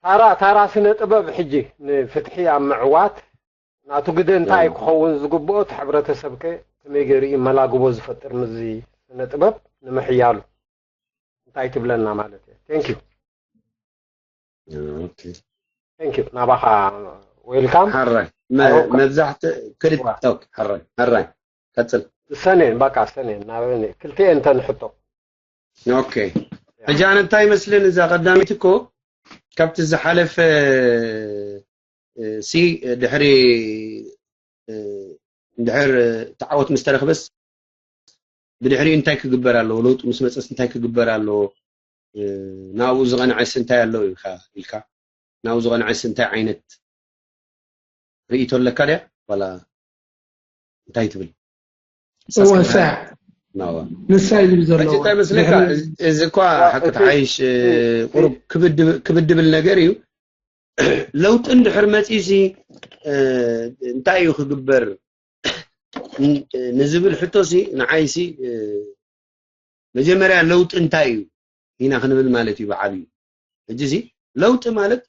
ታራ ታራ ስነ ጥበብ ሕጂ ንፍትሒ ኣብ ምዕዋት ናቱ ግደ እንታይ ክኸውን ዝግብኦ፣ እቲ ሕብረተሰብከ ከመይ ገይሩ እዩ መላግቦ ዝፈጥር ምስዚ ስነ ጥበብ ንምሕያሉ እንታይ ትብለና ማለት እየ። Thank you። Okay. Thank you ናባኻ። Welcome። ሓራይ መብዛሕትኡ ክልተ ሓራይ ሓራይ ቀጽል። ሰኔን በቃ ሰኔን ናብ ክልቲኤን ተንሕቶ። Okay. ሕጂ ኣነ እንታይ ይመስለኒ እዛ ቀዳሚት እኮ ካብቲ ዝሓለፈ ሲ ድሕሪ ድሕር ተዓወት ምስ ተረክበስ ብድሕሪኡ እንታይ ክግበር ኣለዎ፣ ለውጢ ምስ መፀስ እንታይ ክግበር ኣለዎ፣ ናብኡ ዝቐንዐስ እንታይ ኣሎ ኢልካ ኢልካ ናብኡ ዝቐንዐስ እንታይ ዓይነት ርእይቶ ኣለካ ድያ ዋላ እንታይ ትብል? እወ ንሳ እዩ ዝብል ዘሎ። እዚ እኳ ሓቂ ተሓይሽ ቁሩብ ክብድ ድብል ነገር እዩ። ለውጢ እንድሕር መፂሲ እንታይ እዩ ክግበር ንዝብል ሕቶሲ ንዓይሲ መጀመርያ ለውጢ እንታይ እዩ ኢና ክንብል ማለት እዩ ብዓብዩ። ሕጂ ሲ ለውጢ ማለት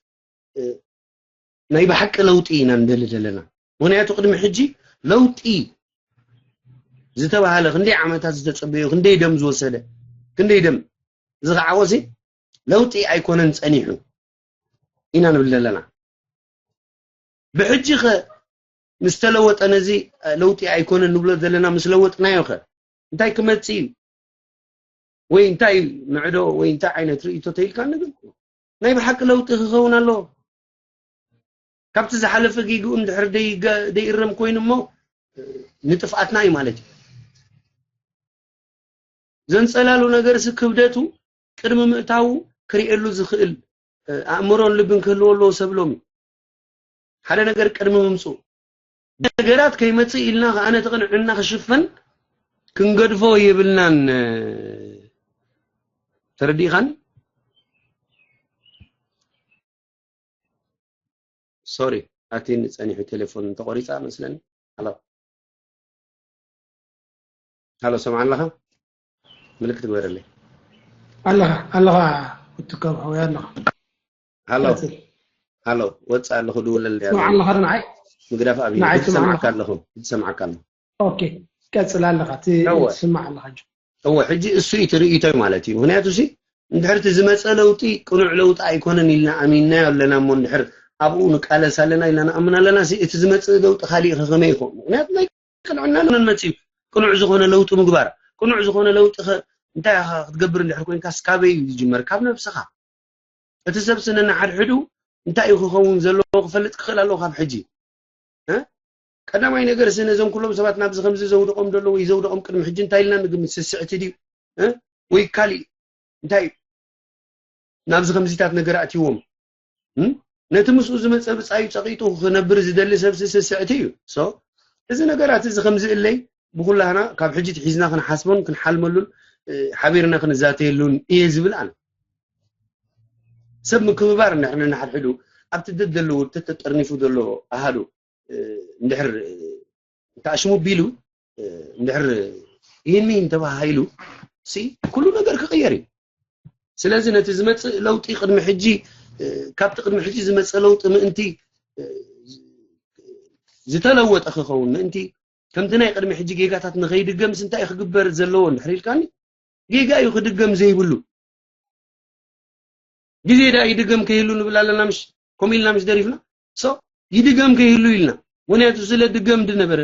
ናይ ብሓቂ ለውጢ ኢና ንደሊ ዘለና። ምክንያቱ ቅድሚ ሕጂ ለውጢ ዝተባሃለ ክንደይ ዓመታት ዝተፀበዩ ክንደይ ደም ዝወሰደ ክንደይ ደም ዝኸዓወሲ ለውጢ ኣይኮነን ፀኒሑ ኢና ንብል ዘለና። ብሕጂ ኸ ምስ ተለወጠ ነዚ ለውጢ ኣይኮነን ንብሎ ዘለና ምስ ለወጥናዮ ኸ እንታይ ክመፅእ እዩ ወይ እንታይ ምዕዶ ወይ እንታይ ዓይነት ርእይቶ ተይልካ ነገር ናይ ብሓቂ ለውጢ ክኸውን ኣለዎ። ካብቲ ዝሓለፈ ጌግኡ እንድሕር ደይእረም ኮይኑ እሞ ንጥፍኣትና እዩ ማለት እዩ። ዘንፀላሉ ነገርሲ ክብደቱ ቅድሚ ምእታዉ ክርእየሉ ዝኽእል ኣእምሮን ልብን ክህልዎ ኣለዎ ሰብ ሎሚ ሓደ ነገር ቅድሚ ምምፅኡ ነገራት ከይመፅእ ኢልና ከኣ ነቲ ቅንዕና ክሽፈን ክንገድፎ የብልናን። ተረዲእኻኒ? ሶሪ ኣቲኒ ጸኒሑ ቴሌፎን ተቆሪጻ መስለኒ። ሃሎ ሃሎ ሰምዓ ኣለኻ? ምልክት ግበረለይ። ኣለኻ ኣለኻ ክትከብ ሓወይ ኣለኻ። ሃሎ ሃሎ ወጻ ኣለኹ ድውለለይ። ስምዓ ኣለኻ ንዓይ ምግዳፍ ኣብ ንዓይ ትሰምዓካ ኣለኹ ትሰምዓካ ኣለኹ። ኦኬ ቀጽል ኣለኻ ትስምዓ ኣለኻ። እወ ሕጂ እሱ እዩ ትርኢቶይ ማለት እዩ። ምክንያቱ ሲ እንድሕር እቲ ዝመፀ ለውጢ ቅኑዕ ለውጢ ኣይኮነን ኢልና ኣሚንናዮ ኣለና እሞ እንድሕር ኣብኡ ንቃለስ ኣለና ኢልና ንኣምን ኣለና ሲ እቲ ዝመፅእ ለውጢ ካሊእ ከመይ ይኸውን? ምክንያቱ ናይ ቅንዕና ነን መፅእ እዩ። ቅኑዕ ዝኾነ ለውጢ ምግባር ቅኑዕ ዝኾነ ለውጢ እንታይ ክትገብር እንድሕር ኮይንካ ስካበይ እዩ ዝጅመር ካብ ነብስኻ። እቲ ሰብ ስነ ንሓድሕዱ እንታይ እዩ ክኸውን ዘለዎ ክፈልጥ ክኽእል ኣለዎ ካብ ሕጂ። ቀዳማይ ነገር ሲ ነዞም ኩሎም ሰባት ናብዚ ከምዚ ዘውድቖም ዘሎ ወይ ዘውድቖም ቅድሚ ሕጂ እንታይ ኢልና ንግምት? ስስዕቲ ድዩ ወይ ካሊእ እንታይ እዩ ናብዚ ከምዚታት ነገር ኣእትይዎም? ነቲ ምስኡ ዝመፀ ብፃዩ ፀቒጡ ክነብር ዝደሊ ሰብ ሲ ስስዕቲ እዩ። እዚ ነገራት እዚ ከምዚ እለይ ብኩላህና ካብ ሕጂ ትሒዝና ክንሓስቦን ክንሓልመሉን ሓቢርና ክንዛተየሉን እየ ዝብል ኣነ። ሰብ ምክብባር እንድሕር ነንሓድሕዱ ኣብቲ ደድ ዘለዎ ተተጠርኒፉ ዘሎ ኣሃዱ እንድሕር እንተኣሽሙ ቢሉ እንድሕር ይህን ምሂን ተባሃሂሉ ሲ ኩሉ ነገር ክቕየር እዩ። ስለዚ ነቲ ዝመፅእ ለውጢ ቅድሚ ሕጂ ካብቲ ቅድሚ ሕጂ ዝመፅእ ለውጢ ምእንቲ ዝተለወጠ ክኸውን ምእንቲ ከምቲ ናይ ቅድሚ ሕጂ ጌጋታት ንኸይድገምስ እንታይ ክግበር ዘለዎ እንድሕር ኢልካኒ ጌጋ እዩ ክድገም ዘይብሉ። ግዜ ዳ ይድገም ከይህሉ ንብል ኣለና ምሽ ከምኡ ኢልና ምሽ ደሪፍና so ይድገም ከይህሉ ኢልና። ምክንያቱ ስለ ድገም ድነበረ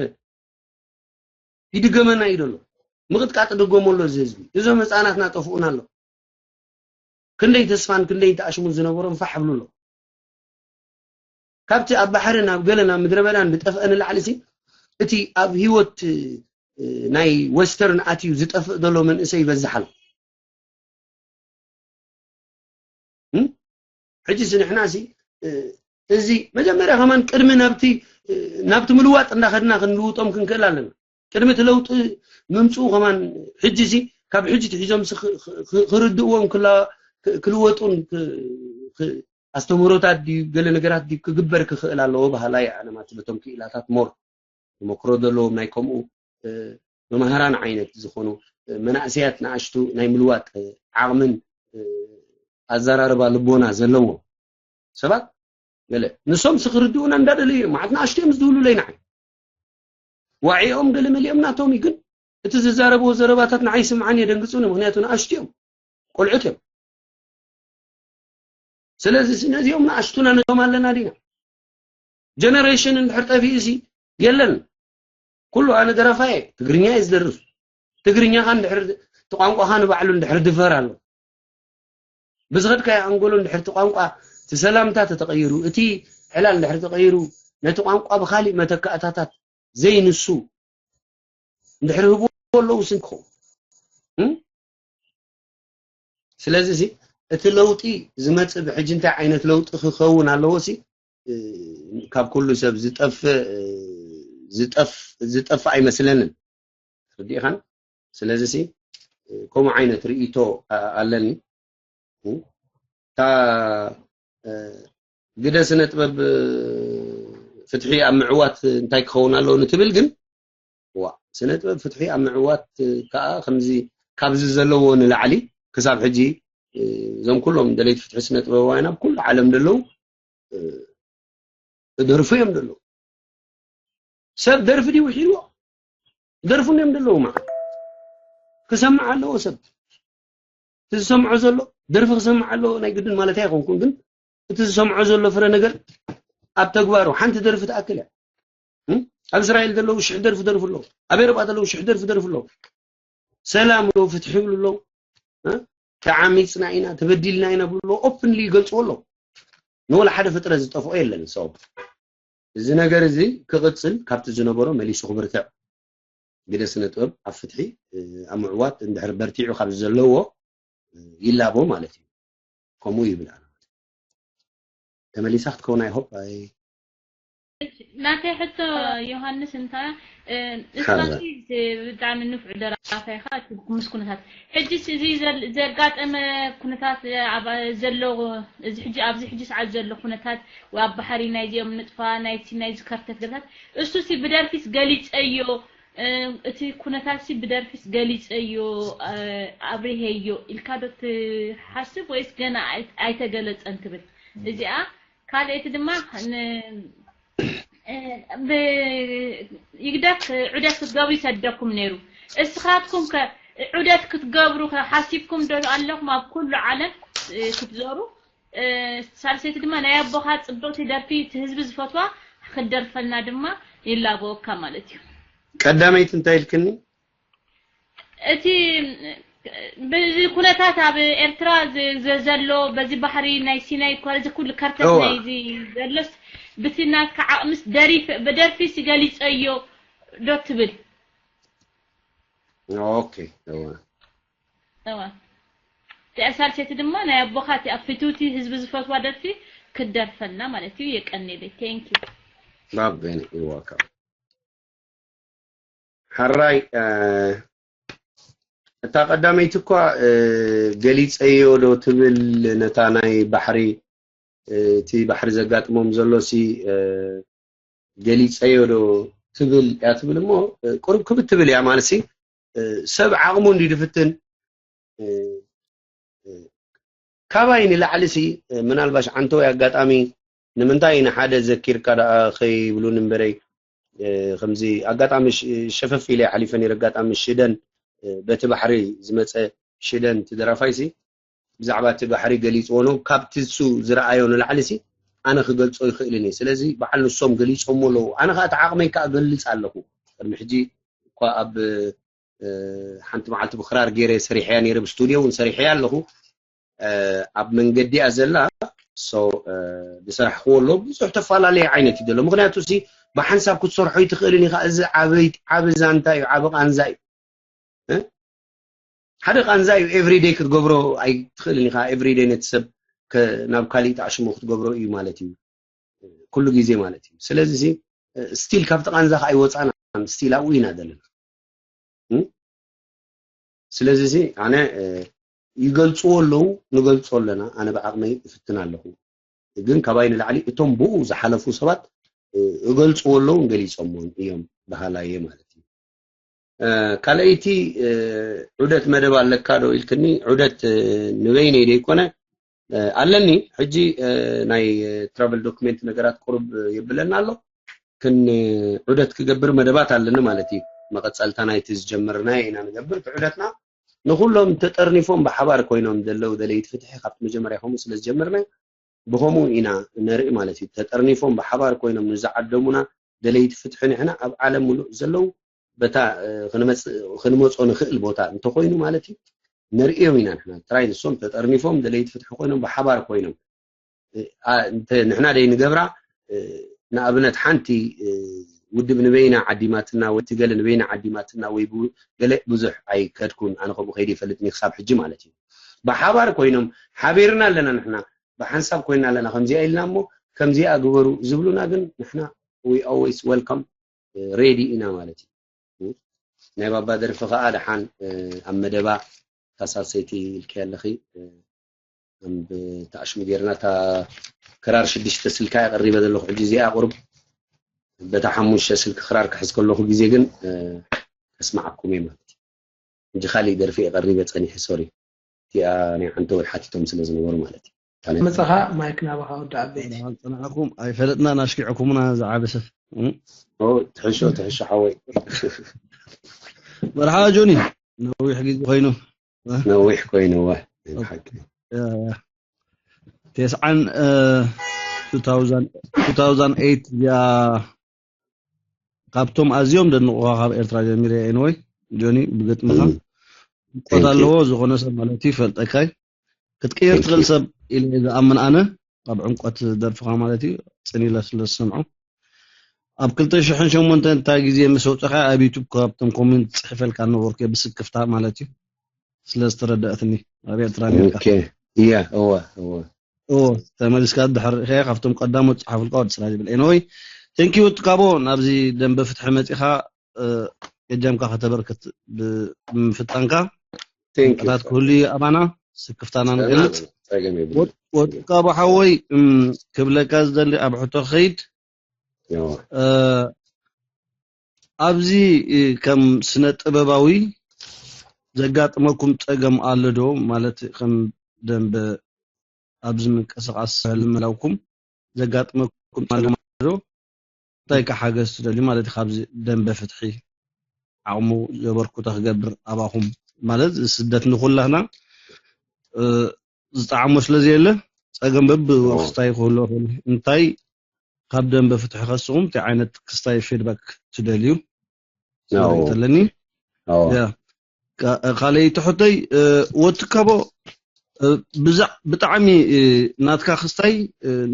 ይድገመና እዩ ደሎ ምቕጥቃጥ ድገሞ ኣሎ እዚ ህዝቢ። እዞም ህፃናትና ጠፍኡና ኣሎ። ክንደይ ተስፋን ክንደይ ተኣሽሙን ዝነበሮም ፋሕ ብሉ ኣሎ። ካብቲ ኣብ ባሕርን ኣብ ገለን ኣብ ምድረ በዳን ዝጠፍአ ንላዕሊ ሲ እቲ ኣብ ህይወት ናይ western ኣትዩ ዝጠፍእ ዘሎ መንእሰይ ይበዝሕ ኣሎ። ሕጂ ሲ ንሕና ሲ እዚ መጀመርያ ከማን ቅድሚ ናብቲ ናብቲ ምልዋጥ እንዳኸድና ክንልውጦም ክንክእል ኣለና። ቅድሚ እቲ ለውጢ ምምፅኡ ከማን ሕጂ ሲ ካብ ሕጂ ትሒዞም ክርድእዎም ክልወጡን ኣስተምህሮታት ድዩ ገለ ነገራት ድዩ ክግበር ክኽእል ኣለዎ በሃላይ ኣነ ማለት በቶም ክኢላታት more ተመክሮ ዘለዎም ናይ ከምኡ መማህራን ዓይነት ዝኾኑ መናእሰያት ንኣሽቱ ናይ ምልዋጥ ዓቕምን ኣዘራርባ ልቦና ዘለዎም ሰባት ገለ ንሶም ስክርድኡና እንዳደለዩ እዮም። ማለት ንኣሽቱ እዮም ዝድውሉለይ ንዓይ። ዋዒኦም ገለ መሊኦም ናቶም እዩ፣ ግን እቲ ዝዛረብዎ ዘረባታት ንዓይ ይስምዓን የደንግጹን፣ ምኽንያቱ ንኣሽቱ እዮም፣ ቆልዑት እዮም። ስለዚ ነዚኦም ንኣሽቱና ነቶም ኣለና ዲና? ጀነሬሽን እንድሕር ጠፊኡ ሲ የለን። ኩሉ ኣነ ደራፋየ ትግርኛ እየ ዝደርፍ። ትግርኛኻ እንድሕር እቲ ቋንቋኻ ንባዕሉ እንድሕር ድፈር ኣሎ ብዝኸድካዮ ኣንጎሎ እንድሕር እቲ ቋንቋ እቲ ሰላምታ ተተቐይሩ እቲ ዕላል እንድሕር ተቐይሩ ነቲ ቋንቋ ብኻሊእ መተካእታታት ዘይንሱ እንድሕር ህብዎ ኣለዉ ስንክኹም ስለዚ ሲ እቲ ለውጢ ዝመጽእ ብሕጂ እንታይ ዓይነት ለውጢ ክኸውን ኣለዎ ሲ ካብ ኩሉ ሰብ ዝጠፍእ ዝጠፍ ዝጠፍ ኣይመስለንን ርዲእኻን ስለዚ ሲ ከምኡ ዓይነት ርእይቶ ኣለኒ እታ ግደ ስነ ጥበብ ፍትሒ ኣብ ምዕዋት እንታይ ክኸውን ኣለዎ ንትብል ግን ዋ ስነ ጥበብ ፍትሒ ኣብ ምዕዋት ከዓ ከምዚ ካብዚ ዘለዎ ንላዕሊ ክሳብ ሕጂ እዞም ኩሎም ደለይቲ ፍትሒ ስነ ጥበባውያን ኣብ ኩሉ ዓለም ዘለዉ ደርፉ እዮም ዘለዉ ሰብ ደርፊ ድዩ ውሒድዎ ደርፉ እዮም ዘለዉ ማለት ክሰምዕ ኣለዎ ሰብ እቲ ዝሰምዖ ዘሎ ደርፊ ክሰምዕ ኣለዎ ናይ ግድን ማለት ኣይኮንኩን ግን እቲ ዝሰምዖ ዘሎ ፍረ ነገር ኣብ ተግባሩ ሓንቲ ደርፊ ትኣክል እያ ኣብ እስራኤል ዘለዉ ሽሕ ደርፊ ደርፉ ኣለዉ ኣብ ኤሮጳ ዘለዉ ሽሕ ደርፊ ደርፉ ኣለዉ ሰላም ዶ ፍትሒ ይብሉ ኣለዉ ተዓሚፅና ኢና ተበዲልና ኢና ብሉ ኣለዉ ኦፕንሊ ይገልፅዎ ኣለዉ ንወላ ሓደ ፍጥረት ዝጠፍኦ የለን ሰው እዚ ነገር እዚ ክቕፅል ካብቲ ዝነበሮ መሊሱ ክብርትዕ ግደ ስነ ጥበብ ኣብ ፍትሒ ኣብ ምዕዋት እንድሕር በርቲዑ ካብ ዘለዎ ይላቦ ማለት እዩ ከምኡ ይብል ኣነ ተመሊሳ ክትከውን ኣይሆፕ ኣይ ናተይ ሕቶ ዮሃንስ እንታ ንስኻሲ ብጣዕሚ ንፉዕ ደራፋይ ኢኻ ምስ ኩነታት ሕጂ እዚ ዘጋጠመ ኩነታት ዘሎ እዚ ሕጂ ኣብዚ ሕጂ ሰዓት ዘሎ ኩነታት ኣብ ባሕሪ ናይዚኦም ንጥፋ ናይቲ ናይዚ ከርተት ገለታት እሱሲ ብደርፊስ ገሊፀዮ እቲ ኩነታትሲ ብደርፊስ ገሊፀዮ ኣብሪሄዮ ኢልካ ዶ ትሓስብ ወይስ ገና ኣይተገለፀን ትብል እዚኣ ካልአይቲ ድማ ይግደፍ ዑደት ክትገብሩ ይሰደኩም ነይሩ እስኻትኩም ከ ዑደት ክትገብሩ ሓሲብኩም ዶ ኣለኹም ኣብ ኩሉ ዓለም ክትዞሩ ሳልሰይቲ ድማ ናይ ኣቦኻ ፅብቅቲ ደርፊ እቲ ህዝቢ ዝፈትዋ ክትደርፈልና ድማ ይላበወካ ማለት እዩ ቀዳመይቲ እንታይ ኢልክኒ እቲ በዚ ኩነታት ኣብ ኤርትራ ዘሎ በዚ ባሕሪ ናይ ሲናይ ኳ እዚ ኩሉ ከርተት ናይዚ ዘሎስ ብቲ ናትካ ዓቕምስ ደሪፍ ብደርፊ ሲገሊፀዮ ዶ ትብል ኦኬ እዋ እቲኣ ሳልሰይቲ ድማ ናይ ኣቦኻ እቲ ኣብ ፍትውቲ ህዝቢ ዝፈትዋ ደርፊ ክትደርፈልና ማለት እዩ የቀኒለይ thank you ባበን ይዋካ ሓራይ እታ ቀዳመይቲ እኳ ገሊፀዮ ዶ ትብል ነታ ናይ ባሕሪ እቲ ባሕሪ ዘጋጥሞም ዘሎ ሲ ገሊፀዮ ዶ ትብል እያ ትብል እሞ ቁሩብ ክብት ትብል እያ ማለት ሲ ሰብ ዓቕሙ እንዲ ድፍትን ካባይ ንላዕሊ ሲ ምናልባሽ ዓንተወይ ኣጋጣሚ ንምንታይ ንሓደ ዘኪርካ ደኣ ከይብሉን እምበረይ ከምዚ ኣጋጣሚ ሸፈፍ ኢለ ሓሊፈ ነይረ ኣጋጣሚ ሽደን በቲ ባሕሪ ዝመፀ ሽደን ትደራፋይ ሲ ብዛዕባ እቲ ባሕሪ ገሊፅዎ ነው ካብቲ እሱ ዝረኣዮ ንላዕሊ ሲ ኣነ ክገልፆ ይኽእልን እየ ስለዚ በዓል ንሶም ገሊፆሞ ኣለዉ ኣነ ከዓ እቲ ዓቕመይ ከዓ ገልፅ ኣለኹ ቅድሚ ሕጂ እኳ ኣብ ሓንቲ መዓልቲ ብክራር ገይረ ሰሪሐያ ነይረ ብስቱድዮ እውን ሰሪሐያ ኣለኹ ኣብ መንገዲያ ዘላ ዝሰራሕክዎ ኣሎ ብዙሕ ተፈላለየ ዓይነት እዩ ዘሎ ምክንያቱ ሲ ብሓንሳብ ክትሰርሖ ይትኽእልን ኢኻ እዚ ዓበይ ዓቢ ዛንታ እዩ ዓቢ ቃንዛ እዩ ሓደ ቃንዛ እዩ ኤቭሪደይ ክትገብሮ ኣይትኽእልን ኢኻ ኤቭሪደይ ነቲ ሰብ ናብ ካሊእ ተኣሽሞ ክትገብሮ እዩ ማለት እዩ ኩሉ ግዜ ማለት እዩ ስለዚ ሲ ስቲል ካብቲ ቃንዛ ከዓ ኣይወፃና ስቲል ኣብኡ ኢና ዘለና ስለዚ ሲ ኣነ ይገልፅዎ ኣለዉ ንገልፆ ኣለና ኣነ ብዓቕመይ እፍትን ኣለኹ ግን ካባይ ንላዕሊ እቶም ብኡ ዝሓለፉ ሰባት እገልፅዎ ኣለዉ ገሊፆምዎም እዮም በሃላየ ማለት እዩ ካልኣይቲ ዑደት መደብ ኣለካ ዶ ኢልክኒ ዑደት ንበይነይ ደይኮነ ኣለኒ። ሕጂ ናይ ትራቨል ዶክሜንት ነገራት ቁሩብ የብለና ኣሎ። ክን ዑደት ክገብር መደባት ኣለኒ ማለት እዩ። መቐጸልታ ናይቲ ዝጀመርናዮ ኢና ንገብር። እቲ ዑደትና ንኹሎም ተጠርኒፎም ብሓባር ኮይኖም ዘለዉ ደለይቲ ፍትሒ ካብቲ መጀመርያ ከምኡ ስለ ዝጀመርናዮ ብኸምኡ ኢና ነርኢ ማለት እዩ። ተጠርኒፎም ብሓባር ኮይኖም ንዝዓደሙና ደለይቲ ፍትሒ ንሕና ኣብ ዓለም ሙሉእ ዘለዉ በታ ክንመጽእ ክንመጾ ንኽእል ቦታ እንተኾይኑ ማለት እዩ። ነርእዮም ኢና ንሕና ጥራይ ንሶም ተጠርኒፎም ደለይቲ ፍትሒ ኮይኖም ብሓባር ኮይኖም ንሕና ደይ ንገብራ። ንኣብነት ሓንቲ ውድብ ንበይና ዓዲማትና ወይ ትገለ ንበይና ዓዲማትና ወይ ገለ ብዙሕ ኣይከድኩን። ኣነ ከምኡ ከይዲ ይፈልጥኒ ክሳብ ሕጂ ማለት እዩ። ብሓባር ኮይኖም ሓቢርና ኣለና ንሕና ብሓንሳብ ኮይና ኣለና ከምዚኣ ኢልና እሞ ከምዚኣ ግበሩ ዝብሉና ግን ንሕና we always welcome, ready ኢና ማለት እዩ። ናይ ባባ ደርፊ ከዓ ደሓን ኣብ መደባ ካሳሰይቲ ኢልኪ ኣለኺ። ኣንብ ተኣሽሙ ጌርና እታ ክራር ሽዱሽተ ስልካ የቐሪበ ዘለኹ ሕጂ እዚኣ ቁሩብ በታ ሓሙሽተ ስልኪ ክራር ክሕዝ ከለኹ ግዜ ግን ከስማዓኩም እየ ማለት እዩ። ሕጂ ካሊእ ደርፊ የቐሪበ ጸኒሐ ሶሪ። እቲኣ ናይ ዓንተወይ ሓቲቶም ስለ ዝነበሩ ማለት እዩ። መጻኻ ማይክ ናባኻ ወዲ ዓበይቲ። ጽንዓኩም ኣይፈለጥና ናሽኪዕኩምና ዝዓበ ሰብ ትሕሾ ትሕሾ ሓወይ። መርሓባ ጆኒ ነዊሕ ግዜ ኮይኑ ነዊሕ ኮይኑ ሓቂ ተስዓን two thousand eight እዚኣ ካብቶም ኣዝዮም ደንቑኻ ካብ ኤርትራ ጀሚረ ኤንወይ ጆኒ ብግጥምኻ ቆት ኣለዎ ዝኾነ ሰብ ማለት እዩ ይፈልጠካይ ክትቅየር ትኽእል ሰብ ኢለ ዝኣምን ኣነ ካብ ዕምቆት ደርፍኻ ማለት እዩ ጽን ኢለ ስለ ዝሰምዖ ኣብ ክልተ ሽሕን ሸሞንተን እንታይ ግዜ ምስ ኣውፅኻ ኣብ ዩቱብ ካብቶም ኮሜንት ፅሕፈልካ ነበርኩ ብስክፍታ ማለት እዩ ስለ ዝተረደእትኒ ኣብ ኤርትራ ነርካ እያ እወ እወ እዎ ተመሊስካ ድሕር ኸ ካብቶም ቀዳሞት ጸሓፍልካ ወዲ ስራ ይብል ኤነወይ ቴንኪዩ ትካቦ ናብዚ ደንበ ፍትሒ መጺኻ እጃምካ ከተበርክት ብምፍጣንካ ታት ክህሉ እዩ ኣባና ስክፍታና ንገልጽ ወጥካ ብሓወይ ክብለካ ዝደሊ ኣብ ሕቶ ክኸይድ ኣብዚ ከም ስነ ጥበባዊ ዘጋጥመኩም ጸገም ኣሎ ዶ ማለት ከም ደንበ ኣብዚ ምንቅስቃስ ምህላውኩም ዘጋጥመኩም ጸገም ኣሎ ዶ እንታይ ከ ሓገዝ ትደልዩ ማለት እዩ ካብዚ ደንበ ፍትሒ ዓቕሙ ዘበርክቶ ክገብር ኣባኹም ማለት ስደት ንኩላህና ዝጠዓሞ ስለ ዘየለ ጸገም በብወቅስታይ ክህልዎ ይኽእል እንታይ ካብ ደንበ ፍትሒ ከስኹም እንታይ ዓይነት ክስታይ ፊድባክ ትደልዩ ተለኒ ካልኣይቲ ሕቶይ ወትከቦ ብጣዕሚ ናትካ ክስታይ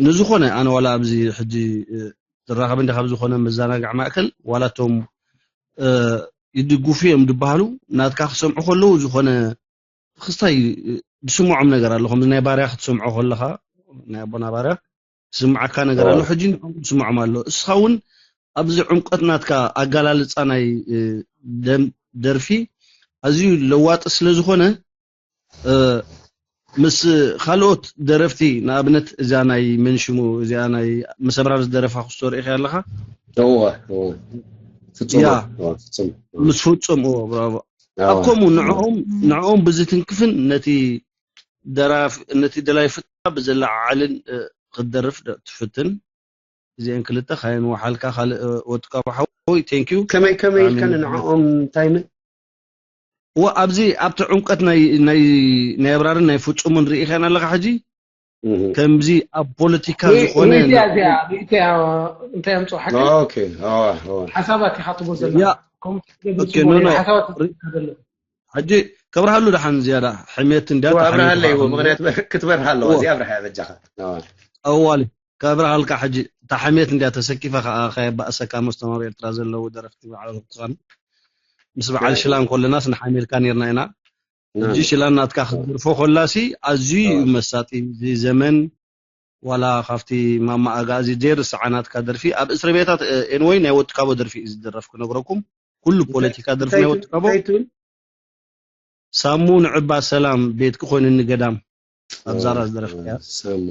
ንዝኾነ ኣነ ዋላ ኣብዚ ሕጂ ትራኸብ እንዲ ካብ ዝኾነ መዘናግዕ ማእከል ዋላ ቶም ይድግፉ እዮም ዝበሃሉ ናትካ ክሰምዑ ከለዉ ዝኾነ ክስታይ ዝስምዖም ነገር ኣሎ ከምዚ ናይ ባርያ ክትሰምዖ ከለኻ ናይ ኣቦና ባርያ ዝስምዓካ ነገር ኣሎ ሕጂ ንዕኦም ዝስምዖም ኣሎ እስኻ እውን ኣብዚ ዕምቀት ናትካ ኣጋላልፃ ናይ ደርፊ ኣዝዩ ለዋጢ ስለ ዝኾነ ምስ ካልኦት ደረፍቲ ንኣብነት እዚኣ ናይ መንሽሙ እዚኣ ናይ መሰምራር ዝደረፋ ክስቶ ርኢኻ ኣለኻ እወ ያ ምስ ፍጹም እዎ ብራቮ ኣብ ከምኡ ንዕኦም ንዕኦም ብዝትንክፍን ነቲ ደራፍ ነቲ ደላይ ፍታ ብዘለዓዓልን ክትደርፍ ትፍትን እዚአን ክልተ ካየን ወሓልካ ካልእ ወጥካ ሓወይ thank you ከመይ ከመይ ኢልካ ንዕኦም እንታይ ምን እወ ኣብዚ ኣብቲ ዕምቀት ናይ ናይ ናይ ኣብራርን ናይ ፍጹምን ርኢኻን ኣለኻ ሕጂ ከምዚ ኣብ ፖለቲካ ዝኾነ እንታይ ኣምፅኦ ሓቂ ሓሳባት ኢኻ ትቦ ዘላ ሕጂ ከብርሃሉ ደሓን ዝያዳ ሕሜት እንድያ ኣብርሃለይ ምክንያቱ ክትበርሃ ኣለዋ እዚ ኣብርሃ በጃኻ ኣዋሊ ከብርሃልካ ሕጂ እታ ሕሜት እንድያ ተሰኪፈ ከዓ ከየባእሰካ መስቶም ኣብ ኤርትራ ዘለዉ ደረፍቲ በዓል ትኾን ምስ በዓል ሽላን ከለናስ ንሓሚልካ ነርና ኢና ሕጂ ሽላን ናትካ ክትደርፎ ከላሲ ኣዝዩ እዩ መሳጢ እዚ ዘመን ዋላ ካብቲ ማማ ኣጋ እዚ ጀር ሰዓናትካ ደርፊ ኣብ እስሪ ቤታት ኤንወይ ናይ ወጥካቦ ደርፊ እዩ ዝደረፍ ክነግረኩም ኩሉ ፖለቲካ ደርፊ ናይ ወጥካቦ ሳሙ ንዕባ ሰላም ቤትኪ ኮይኑኒ ገዳም ኣብ ዛራ ዝደረፍካያ ሳሙ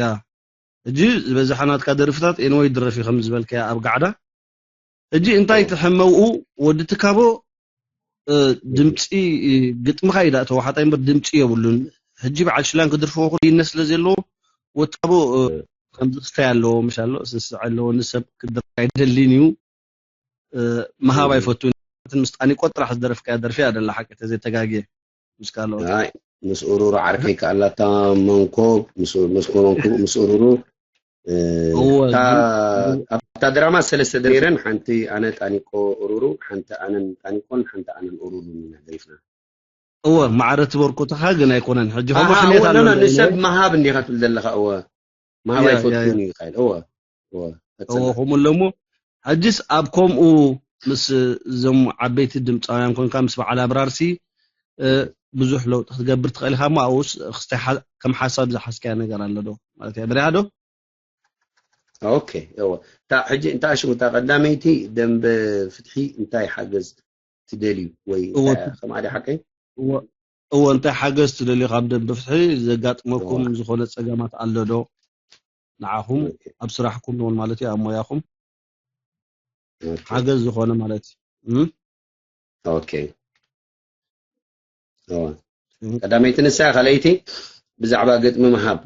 ያ ሕጂ ዝበዝሓ ናትካ ደርፍታት ኤንወይ ድረፊ ከም ዝበልካያ ኣብ ጋዕዳ ሕጂ እንታይ ትሕመውኡ ወዲ ትካቦ ድምፂ ግጥምኻ እዩ ዳእ ተዋሓጣ እምበር ድምፂ የብሉን ሕጂ በዓል ሽላን ክድርፍዎ ክልይነት ስለ ዘለዎ ወትካቦ ከምዚ ክስታይ ኣለዎ ምሽ ኣሎ ስስዕ ኣለዎ ንሰብ ክድርፍ ኣይደልን እዩ። ምሃብ ኣይፈቱን። ምስ ጣኒቆ ጥራሕ ዝደረፍካያ ደርፊ እያ ደላ ሓቂ ተዘይተጋግየ ምስ ካልኦት። ኣይ ምስ ኡሩሩ ዓርከይ ከኣላታ መንኮብ ምስ መንኮብ ምስ ኡሩሩ ኣብታ ድራማ ሰለስተ ደሪረን ሓንቲ ኣነ ጣኒቆ ኡሩሩ ሓንቲ ኣነን ጣኒቆን ሓንቲ ኣነን ኡሩሩ ኢና ደሪፍና። እወ ማዕረ ትበርኩትኻ ግን ኣይኮነን ሕጂ ከምኡ ኣሃ፣ ክልየት እወ፣ ኣሎ ኖ፣ ኖ፣ እንደ ንሰብ ኢለ ምሃብ እንዲኻ ትብል ዘለኻ። እወ ምሃብ ያ፣ ያ፣ ኣይፈቱን ያ። እዩ ይኻይል። እወ እወ እወ ፈጽመ ከምኡ ኣለሞ ሕጅስ ኣብ ከምኡ ምስ እዞም ዓበይቲ ድምፃውያን ኮንካ ምስ በዓል ኣብራርሲ እ፣ ብዙሕ ለውጢ ክትገብር ትኽእል ኢኻ እሞ ኣብኡስ ክስታይ ሓ- ከም ሓሳብ ዝሓዝካያ ነገር ኣሎ ዶ ማለት እያ በሪሃ ዶ ኦኬ። እወ እታ ሕጂ እንታይ ሽሙ እታ ቀዳመይቲ ደንበ ፍትሒ እንታይ ሓገዝ ትደልዩ ወይ እወ እንታይ ከምኣ ድያ ሓቀይ? እወ እወ እንታይ ሓገዝ ትደልዩ ካብ ደንበ ፍትሒ ዘጋጥመኩም እወ ዝኾነ ፀገማት ኣሎ ዶ ንዓኹም ኦኬ ኣብ ስራሕኩም እውን ማለት እዩ ኣብ ሞያኹም ኦኬ ሓገዝ ዝኾነ ማለት እዩ እም? ኦኬ እወ እም? ቀዳመይቲ ንሳ ካልኣይቲ ብዛዕባ ግጥሚ ምሃብ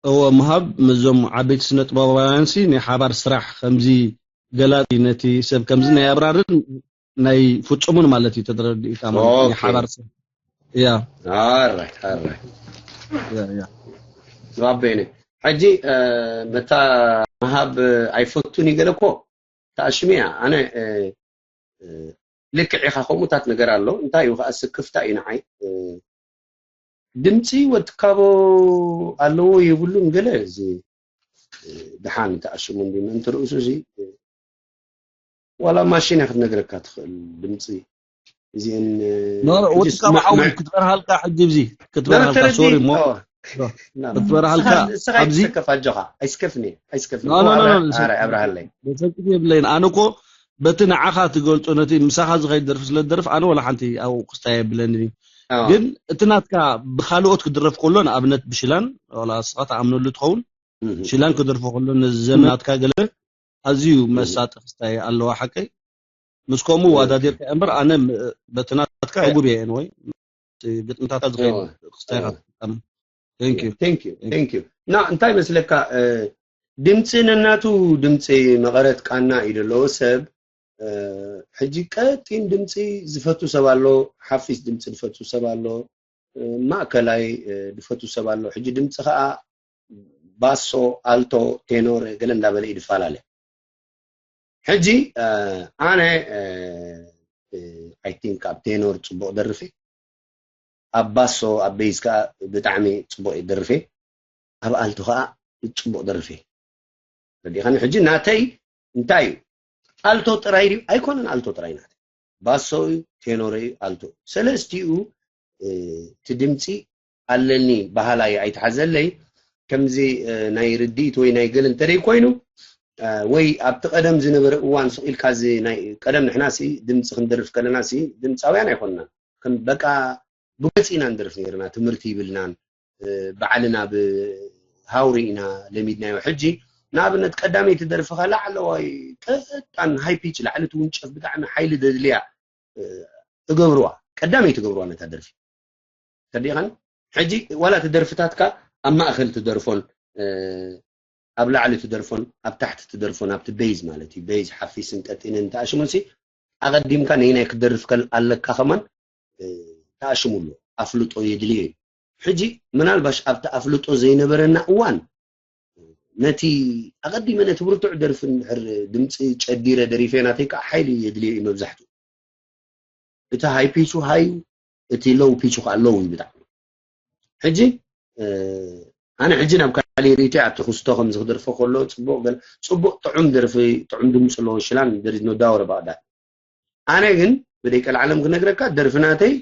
እወ ምሃብ ምስዞም ዓበይቲ ስነ ጥበባውያን ሲ ናይ ሓባር ስራሕ ከምዚ ገላፂ ነቲ ሰብ ከምዚ ናይ ኣብራርን ናይ ፍፁምን ማለት እዩ ተረዲእካ ማለት ናይ ኦኬ ሓባር ስራሕ እያ ኣራይ ኣራይ እያ እያ ባቤነ ሕጂ እ፣ መታ ምሃብ እ፣ ኣይፈቱን ይገለ እኮ ተኣሽሙ እያ ኣነ እ፣ እ፣ ልክዕ ኢኻ ከምኡታት ነገር ኣሎ እንታይ እዩ ከዓ ስክፍታ እዩ ንዓይ እ፣ ድምፂ ወትካቦ ኣለዎ የብሉን ገለ እዚ እ፣ ድሓን ተኣሽሙ እንዲ ምእንቲ ርእሱ እዚ እ፣ ዋላ ማሽን እያ ክትነግረካ ትኽእል ድምፂ እዚአን እ፣ ኖ ሕጂ ወትካቦ ስማዕ ሓወይ ማዕ ክትበርሃልካ ሕጂ ብዚ ኖ ክትበርሃልካ ተረዲ ሶሪ እሞ ኦ፣ ኖ፣ ና ክትበርሃልካ ንስኻ ንስኻ ኣብዚ ኣይትሰከፍ ኣጆኻ ኣይስከፍኒ ኣይስከፍኒ ኖ ኖ እሞ ኖ ኖ ኣብረ ኖ፣ ኣረ ሰ- ኣብረሃለይ በሰንኪ የብለይን ኣነ እኮ በቲ ንዓኻ ትገልጾ ነቲ ምሳኻ ዝኸይድ ደርፊ ስለ ትደርፍ ኣነ ወላ ሓንቲ ኣብኡ ክስታይ የብለኒ እዩ ኣዎ ግን እቲ ናትካ ብካልኦት ክድረፍ ከሎ ንኣብነት ብሽላን ዋላ ንስኻ ትኣምነሉ ትኸውን እህ፣ ሽላን ክደርፎ ከሎ ነዘን እህ፣ ናትካ ገለ ኣዝዩ እህ፣ መሳጢ ክስታይ ኣለዋ ሓቀይ ምስ ከምኡ ኦኬ ዋዳዲርካ እምበር ኣነ ም- በቲ ናትካ ያ ዕጉብ እየ ወይ ግጥምታታ ዝኸይድ እወ ክስታይካ እወ ትጥቀም thank you thank you thank you thank you ና እንታይ መስለካ እ፣ ድምፂ ነናቱ ድምፂ መቐረት ቃና እዩ ዘለዎ ሰብ እ፣ ሕጂ ቀጢን ድምፂ ዝፈቱ ሰብ ኣሎ ሓፊስ ድምፂ ዝፈቱ ሰብ ኣሎ እ፣ ማእከላይ እ፣ ዝፈቱ ሰብ ኣሎ ሕጂ ድምፂ ከዓ ባሶ ኣልቶ ቴኖር ገለ እንዳበለ እዩ ዝፈላለ ሕጂ እ፣ ኣነ እ፣ እ፣ I think ኣብ ቴኖር ፅቡቅ ደርፌ ኣብ ባሶ ኣብ ቤዝ ከዓ ብጣዕሚ ፅቡቅ እዩ ደርፌ ኣብ ኣልቶ ከዓ ፅቡቅ ደርፌ ረዲኻኒ ሕጂ ናተይ እንታይ እዩ ኣልቶ ጥራይ ድዩ ኣይኮነን ኣልቶ ጥራይ ናተይ ባሶ እዩ ቴኖር እዩ ኣልቶ ሰለስቲኡ እቲ ድምፂ ኣለኒ ባህላ እዩ ኣይትሓዘለይ ከምዚ ናይ ርድኢት ወይ ናይ ገለ እንተደይ ኮይኑ ወይ ኣብቲ ቀደም ዝነበረ እዋን ስቕ ኢልካ እዚ ናይ ቀደም ንሕና ሲ ድምፂ ክንደርፍ ከለና ሲ ድምፃውያን ኣይኮንና ከም በቃ ብገፂ ኢና ንደርፍ ነርና ትምህርቲ ይብልናን ባዕልና ብሃውሪ ኢና ለሚድናዮ ሕጂ ንኣብነት ቀዳመይቲ ደርፍኻ ላዕለዋይ ቀጣን ሃይ ፒች ላዕሊ ትውንጨፍ ብጣዕሚ ሓይሊ ደድልያ እገብርዋ ቀዳመይቲ ገብርዋ ነታ ደርፊ ተዲኻን ሕጂ ዋላ እቲ ደርፍታትካ ኣብ ማእኸል ትደርፎን ኣብ ላዕሊ ትደርፎን ኣብ ታሕቲ ትደርፎን ኣብቲ ቤዝ ማለት እዩ ቤዝ ሓፊስን ቀጢንን ተኣሽሙን ሲ ኣቐዲምካ ነይናይ ክትደርፍ ከል ኣለካ ከማን ተኣሽሙ ኣሎ ኣፍልጦ የድልዮ እዩ ሕጂ ምናልባሽ ኣብቲ ኣፍልጦ ዘይነበረና እዋን ነቲ ኣቐዲመ ነቲ ብርቱዕ ደርፊ እንድሕር ድምፂ ጨዲረ ደሪፈ ናተይ ከዓ ሓይሊ የድልዮ እዩ መብዛሕትኡ እቲ ሃይ ፒቹ ሃይ እዩ እቲ ሎው ፒቹ ከዓ ሎው እዩ ብጣዕሚ ሕጂ ኣነ ሕጂ ናብ ካሊእ ርእቶ ኣቲ ክስቶ ከምዚ ክደርፎ ከሎ ፅቡቅ ገል ፅቡቅ ጥዑም ደርፊ ጥዑም ድምፂ ኣለዎ ሽላን there is no doubt about that ኣነ ግን ብደይ ቀልዓለም ክነግረካ ደርፊ ናተይ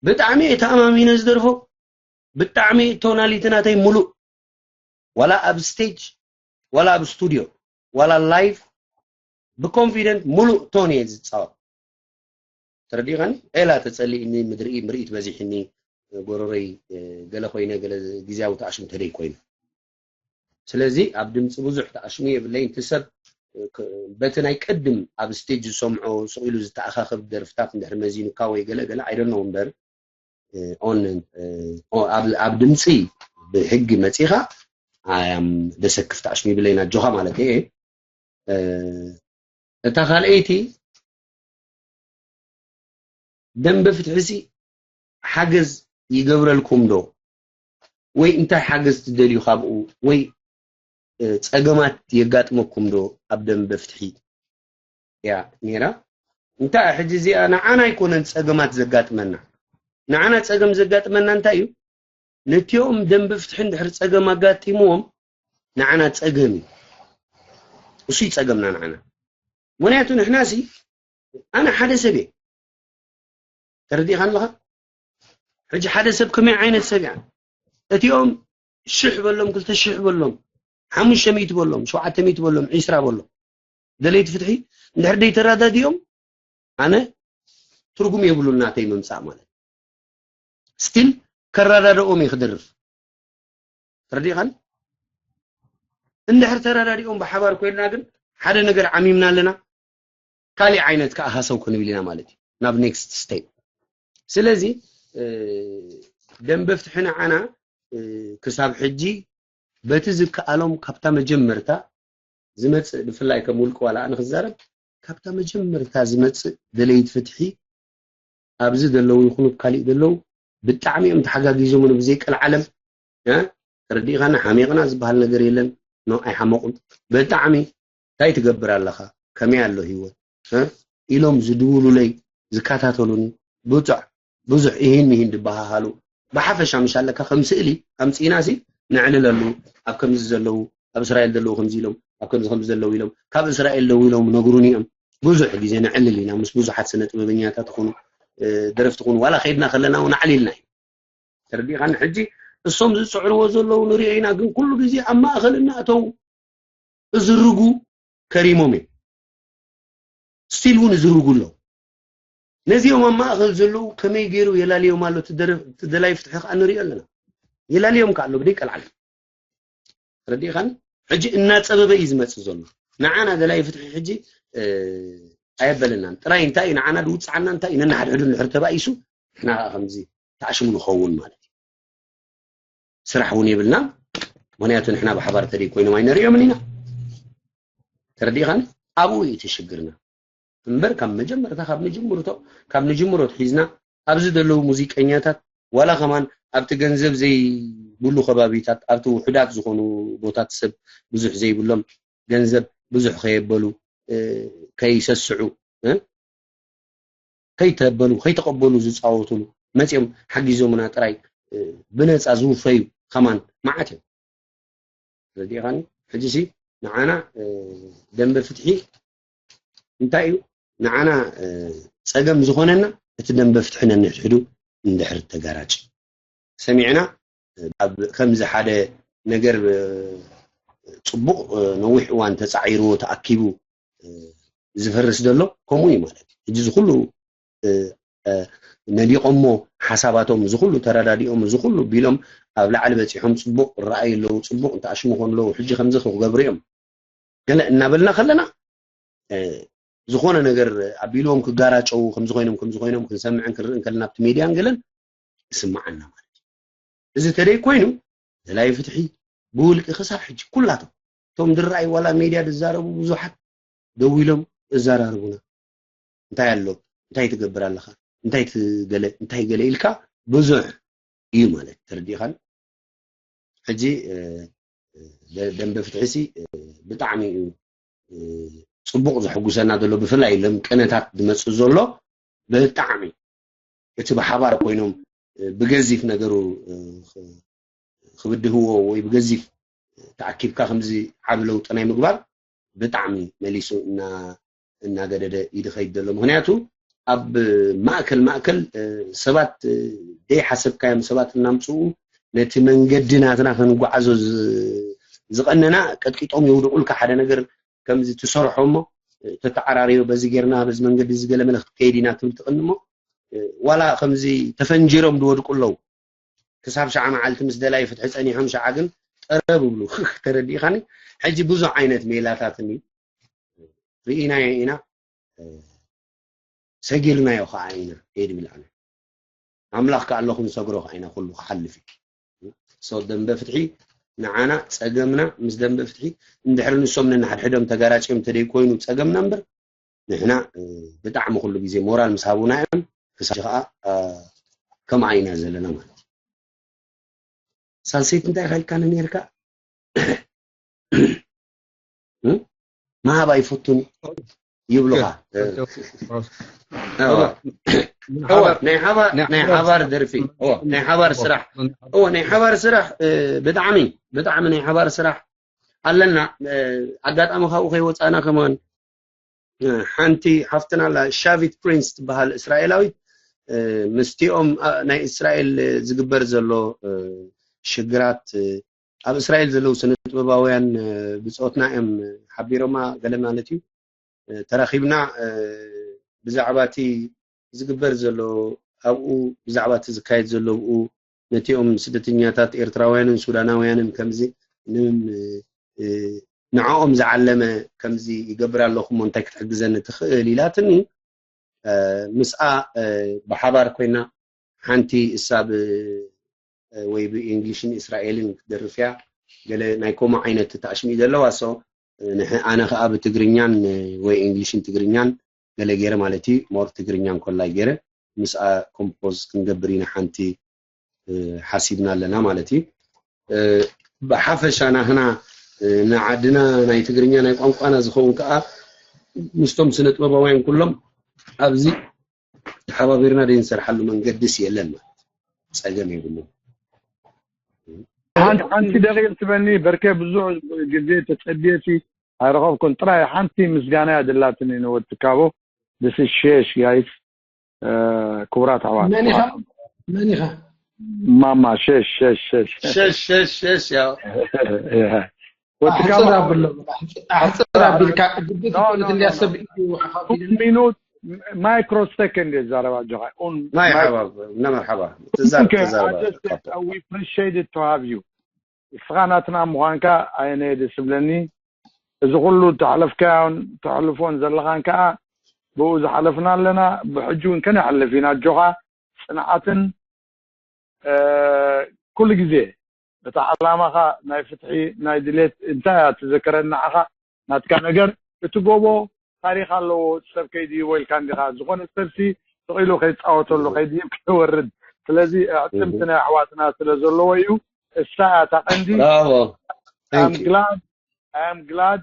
ብጣዕሚ እየ ተኣማሚነ ዝደርፎ ብጣዕሚ ቶናሊቲ ናተይ ሙሉእ ዋላ ኣብ ስቴጅ ዋላ ኣብ ስቱድዮ ዋላ ላይቭ ብኮንፊደንት ሙሉእ ቶን እየ ዝፃወት ተረዲኻኒ ሌላ ተፀሊእኒ ምድርኢ ምርኢት በዚሕኒ ጎረረይ ገለ ኮይነ ገለ ግዜያዊ ተኣሽሙ ተደይ ኮይኑ ስለዚ ኣብ ድምፂ ብዙሕ ተኣሽሙ የብለይ እቲ ሰብ በቲ ናይ ቅድም ኣብ ስቴጅ ዝሰምዖ ስቕ ኢሉ ዝተኣኻኸብ ደርፍታት እንድሕር መዚኑካ ወይ ገለ ገለ ኣይደኖ እምበር ኦን ኣብ ድምፂ ብሕጊ መፂኻ ኣያም ደሰክፍ ታዕሽም ይብለይና ኣጆኻ ማለት እየ። እታ ካልኣይቲ ደንበ ፍትሒ ሲ ሓገዝ ይገብረልኩም ዶ ወይ እንታይ ሓገዝ ትደልዩ ካብኡ ወይ ፀገማት የጋጥመኩም ዶ ኣብ ደንበ ፍትሒ እያ ነይራ። እንታይ ሕጂ እዚኣ ንዓና ኣይኮነን ፀገማት ዘጋጥመና። ንዓና ፀገም ዘጋጥመና እንታይ እዩ? ነቲኦም ደንበ ፍትሒ እንድሕር ፀገም ኣጋጢምዎም ንዓና ፀገም እዩ። እሱ እዩ ፀገምና ንዓና። ምክንያቱ ንሕና ሲ ኣነ ሓደ ሰብ እየ። ተረዲእካ ኣለኻ? ሕጂ ሓደ ሰብ ከመይ ዓይነት ሰብ እያ? እቲኦም ሽሕ በሎም፣ ክልተ ሽሕ በሎም፣ ሓሙሽተ ሚእቲ በሎም፣ ሸውዓተ ሚእቲ በሎም፣ ዒስራ በሎም። ደለይቲ ፍትሒ እንድሕር ደይተረዳዲኦም ኣነ ትርጉም የብሉን ናተይ ምምፃእ ማለት። ስቲል ከረዳድኦም እየ ክደርፍ። ተረዲእካን? እንድሕር ተረዳዲኦም ብሓባር ኮይንና ግን ሓደ ነገር ዓሚምና ኣለና። ካሊእ ዓይነት ከዓ ሃሰው ክንብል ኢና ማለት እዩ ናብ ኔክስት ስቴፕ። ስለዚ ደንበ ፍትሒ ንዓና ክሳብ ሕጂ በቲ ዝከኣሎም ካብታ መጀመርታ ዝመፅእ ብፍላይ ከም ውልቂ ዋላ ኣነ ክዛረብ ካብታ መጀመርታ ዝመፅእ ደለይት ፍትሒ ኣብዚ ዘለዉ ይኹኑ ካሊእ ዘለዉ ብጣዕሚ እዮም ተሓጋጊዞምን ብዘይ ቀልዓለም ተረዲእኻና ሓሚቕና ዝበሃል ነገር የለን። ኖ ኣይሓመቑን። ብጣዕሚ እንታይ ትገብር ኣለኻ? ከመይ ኣሎ ህይወት ኢሎም ዝድውሉለይ ዝከታተሉኒ ብዙሕ ብዙሕ ኢሂን ምሂን ዝበሃሃሉ ብሓፈሻ ምሽ ኣለካ ከም ስእሊ ኣምፅኢና ሲ ነዕልለሉ ኣብ ከምዚ ዘለዉ ኣብ እስራኤል ዘለዉ ከምዚ ኢሎም ኣብ ከምዚ ከምዚ ዘለዉ ኢሎም ካብ እስራኤል ደው ኢሎም ነግሩኒ እዮም። ብዙሕ ግዜ ነዕልል ኢና ምስ ብዙሓት ስነ ጥበበኛታት ይኹኑ ደረፍቲ ይኹኑ ዋላ ከይድና ከለና እውን ኣዕሊልና እዩ። ተረዲእካኒ? ሕጂ እሶም ዝፅዕርዎ ዘለዉ ንሪኦ ኢና፣ ግን ኩሉ ግዜ ኣብ ማእኸል እናእተዉ እዝርጉ ከሪሞም እዮም። ስቲል እውን እዝርጉ ኣለዉ። ነዚኦም ኣብ ማእኸል ዘለዉ ከመይ ገይሩ የላልዮም ኣሎ? እቲ ደላይ ፍትሒ ከዓ ንሪኦ ኣለና። የላልዮም ከዓ ኣሎ ብደይ ቀልዓል። ተረዲእካኒ? ሕጂ እናፀበበ እዩ ዝመፅእ ዘሎ። ንዓና ደላይ ፍትሒ ሕጂ ኣየበለናን። ጥራይ እንታይ እዩ ንዓና ዝውፅዓና እንታይ እዩ? ነናሓድሕዱ እንድሕር ተባኢሱ ንሕና ከዓ ከምዚ ተኣሽሙ ንኸውን ማለት እዩ። ስራሕ እውን የብልናን። ምክንያቱ ንሕና ብሓባር ተደይ ኮይኖም ኣይነርእዮምን ኢና። ተረዲእካኒ? ኣብኡ እዩ እቲ ሽግርና። እምበር ካብ መጀመርታ ካብ ንጅምርቶ ካብ ንጅምሮ ሒዝና ኣብዚ ዘለዉ ሙዚቀኛታት ዋላ ከማን ኣብቲ ገንዘብ ዘይብሉ ከባቢታት ኣብቲ ውሑዳት ዝኾኑ ቦታት ሰብ ብዙሕ ዘይብሎም ገንዘብ ብዙሕ ከየበሉ ከይሰስዑ ከይተበሉ ከይተቐበሉ ዝፃወቱሉ መፂኦም ሓጊዞምና ጥራይ ብነፃ ዝውፈዩ ከማን መዓት እዮም። ረዲኻኒ ሕጂ ሲ ንዓና ደንበ ፍትሒ እንታይ እዩ ንዓና ፀገም ዝኾነና እቲ ደንበ ፍትሒ ነንሕድሕዱ እንድሕር ተጋራጭ ሰሚዕና ኣብ ከምዚ ሓደ ነገር ፅቡቕ ነዊሕ እዋን ተፃዒርዎ ተኣኪቡ ዝፈርስ ዘሎ ከምኡ እዩ ማለት እዩ። እዚ ዝኩሉ ነዲቖሞ ሓሳባቶም ዝኩሉ ተረዳዲኦም ዝኩሉ ቢሎም ኣብ ላዕሊ በፂሖም ፅቡቕ ረኣዩ ኣለዉ ፅቡቕ እንተኣሽሙ ኮኑ ኣለዉ ሕጂ ከምዚ ክገብሩ እዮም ገለ እናበልና ከለና ዝኾነ ነገር ኣቢልዎም ክጋራጨው ከምዚ ኮይኖም ከምዚ ኮይኖም ክንሰምዕን ክንርኢ ከለና ኣብቲ ሜድያን ገለን ይስምዓና ማለት እዩ። እዚ ተደይ ኮይኑ ደላይ ፍትሒ ብውልቂ ክሳብ ሕጂ ኩላቶም እቶም ድረኣይ ዋላ ሜድያ ዝዛረቡ ብዙሓት ደው ኢሎም እዛራርቡና እንታይ ኣሎ እንታይ ትገብር ኣለኻ እንታይ ትገለ እንታይ ገለ ኢልካ ብዙሕ እዩ ማለት ተረዲእኻን ሕጂ ደንበ ፍትሒ ሲ ብጣዕሚ እዩ ፅቡቕ ዘሐጉሰና ዘሎ ብፍላይ ሎም ቅነታት ዝመፅእ ዘሎ ብጣዕሚ እቲ ብሓባር ኮይኖም ብገዚፍ ነገሩ ክብድህዎ ወይ ብገዚፍ ተኣኪብካ ከምዚ ዓብ ለውጢ ናይ ምግባር ብጣዕሚ መሊሱ እናገደደ ይድኸይድ ዘሎ ምክንያቱ ኣብ ማእከል ማእከል ሰባት ደይ ሓሰብካዮም ሰባት እናምፅኡ ነቲ መንገዲ ናትና ክንጓዓዞ ዝቐነና ቀጥቂጦም የውድቁልካ ሓደ ነገር ከምዚ ትሰርሖ እሞ ተተዓራርዮ በዚ ጌርና በዚ መንገዲ እዚ ገለ መለ ክትከይድ ኢና ትብል ትቕኒ እሞ ዋላ ከምዚ ተፈንጂሮም ዝወድቁ ኣለዉ ክሳብ ሸዓ መዓልቲ ምስ ደላይ ፍትሒ ጸኒሖም ሸዓ ግን ጠረብ ብሉ ተረዲእኻኒ ሕጂ ብዙሕ ዓይነት ሜላታትኒ ርኢናዮ ኢና ሰጊርናዮ ከዓ ኢና እየ ድብል ኣነ ኣምላኽ ከኣ ኣለኹ ንሰግሮ ከኣ ኢና ኩሉ ክሓልፍ እዩ። So ደንበ ፍትሒ ንዓና ጸገምና ምስ ደንበ ፍትሒ እንድሕር ንሶም ነንሓድሕዶም ተጋራጭዮም ተደይኮይኑ ጸገምና እምበር ንሕና ብጣዕሚ ኩሉ ግዜ ሞራል ምስ ሃቡና እዮም። ሕሳብ ከኣ ከምኣ ኢና ዘለና ማለት እዩ። ሳልሰይቲ እንታይ ኢኻ ኢልካኒ ነርካ? ምሃብ ኣይፈቱን ይብሉኻ። ናይ ሓባር ናይ ሓባር ደርፊ ናይ ሓባር ስራሕ ናይ ሓባር ስራሕ ብጣዕሚ ብጣዕሚ ናይ ሓባር ስራሕ ኣለና። ኣጋጣሚ ካብኡ ከይወፃእና ከማን ሓንቲ ሓፍትና ኣላ ሻቪት ፕሪንስ ትበሃል እስራኤላዊት ምስቲኦም ናይ እስራኤል ዝግበር ዘሎ ሽግራት ኣብ እስራኤል ዘለዉ ስነ ጥበባውያን ብፆትና እዮም ሓቢሮማ ገለ ማለት እዩ። ተራኺብና ብዛዕባ እቲ ዝግበር ዘሎ ኣብኡ ብዛዕባ እቲ ዝካየድ ዘሎ ብኡ ነቲኦም ስደተኛታት ኤርትራውያንን ሱዳናውያንን ከምዚ ንዕኦም ዝዓለመ ከምዚ ይገብር ኣለኹ እሞ እንታይ ክትሕግዘኒ ትኽእል ኢላትኒ። ምስኣ ብሓባር ኮይና ሓንቲ እሳ ብ ወይ ብእንግሊሽን እስራኤልን ክትደርፍ እያ። ገለ ናይ ከምኡ ዓይነት ተኣሽሚኡ ዘለዋ so ኣነ ከዓ ብትግርኛን ወይ እንግሊሽን ትግርኛን ገለ ገይረ ማለት እዩ more ትግርኛን ኮላይ ገይረ ምስኣ ኮምፖዝ ክንገብር ኢና ሓንቲ ሓሲብና ኣለና ማለት እዩ። ብሓፈሻ ናህና ንዓድና ናይ ትግርኛ ናይ ቋንቋና ዝኸውን ከዓ ምስቶም ስነ ጥበባውያን ኩሎም ኣብዚ ተሓባቢርና ደይ ንሰርሓሉ መንገድስ የለን ማለት ጸገም የብሉ። ሓንቲ ሓንቲ ደቂቕ ትበኒ በርከ ብዙሕ ግዜ ተጸብየሲ ኣይረኸብኩን። ጥራይ ሓንቲ ምስጋና እያ ደላትኒ ንወዲ ካቦ። This is ሸሽ ጋይስ ክቡራት ኣሕዋት። መን ኢኻ? መን ኢኻ? ማማ ሸሽ ሸሽ ሸሽ ሸሽ ሸሽ ሸሽ ያው ወዲ ካቦ ኣሕፅር ኣብሎ ኣሕፅር ኣቢልካ ግዲ ትኮነት እንዲያ ሰብ እዩ ሓፋፊልና። ሚኑት ማይክሮ ሰከንድ እየ ዝዛረብ ኣጆኻ። ናይ ሓባብ እና መርሓባ ትዛረብ ትዛረብ we appreciate it to have you። እስኻ ናትና ምዃንካ ኣየነየ ደስ ዝብለኒ። እዚ ኩሉ ተሕለፍካዮን ተሕልፎን ዘለኻን ከዓ ብኡ ዝሓለፍና ኣለና። ብሕጂ እውን ከነሕልፍ ኢና። ኣጆኻ ፅንዓትን ኩሉ ግዜ እታ ዓላማኻ ናይ ፍትሒ ናይ ድሌት እንታይ እያ ትዘከረኒ ንዓኻ ናትካ ነገር እቲ ጎቦ ታሪኽ ኣለዎ እቲ ሰብ ከይድይቦ ኢልካ እንዲኻ ዝኾነ ሰብሲ ስቕ ኢሉ ከይፃወተሉ ከይድይብ ከይወርድ ስለዚ ኣዕፅምቲ ናይ ኣሕዋትና ስለ ዘለዎ እዩ እሳ እያ እታ ቀንዲ Bravo. I'm glad I'm glad